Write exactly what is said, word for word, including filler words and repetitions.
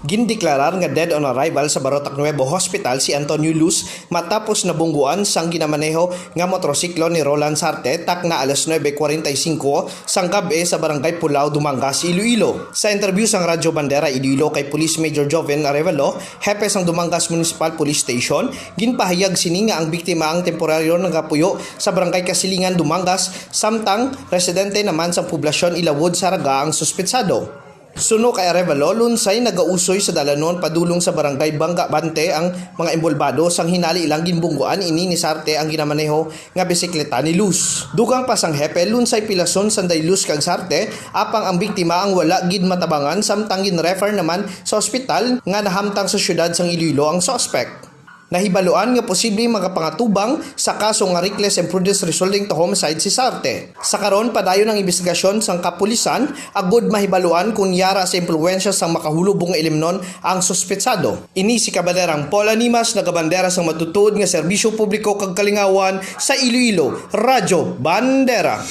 Gindeklarar nga dead on arrival sa Barotac Nuevo Hospital si Antonio Luz matapos nabungguan sang ginamaneho nga motorsiklo ni Roland Sarte takna alas nuebe kuwarenta y singko sang gab-i sa Barangay Pulao, Dumangas, Iloilo. Sa interview sang Radyo Bandera Iloilo kay Police Major Joven Arevalo, hepe sang Dumangas Municipal Police Station, ginpahayag sini nga ang biktima ang temporaryo nagapuyo sa Barangay Kasilingan, Dumangas, samtang residente naman sang poblasyon Ilawod, Zarraga ang suspetsado. Suno kay Arevalo, lunsay nagausoy sa dalanon padulong sa Barangay Bangga Bante ang mga imbolbado, sang hinali lang ginbungguan ini ni Sarte ang ginamaneho nga bisikleta ni Luz. Dugang pa sang hepe, lunsay pilason sanday Luz kag Sarte, apang ang biktima ang wala gid matabangan, samtang gin-refer naman sa ospital nga nahamtang sa siyudad sang Iloilo ang suspek. Nahibaluan nga posibleng makapangatubang sa kaso nga reckless imprudence resulting to homicide si Sarte. Sa karon, padayon ang imbestigasyon sang kapulisan agud mahibaluan kon yara sa impluwensya sang makahulubong nga elemnon ang suspetsado. Ini si Kabaderang Paul Animas, nagabandera sang matutuod nga serbisyo publiko kag kalingawan sa Iloilo, Radyo Bandera.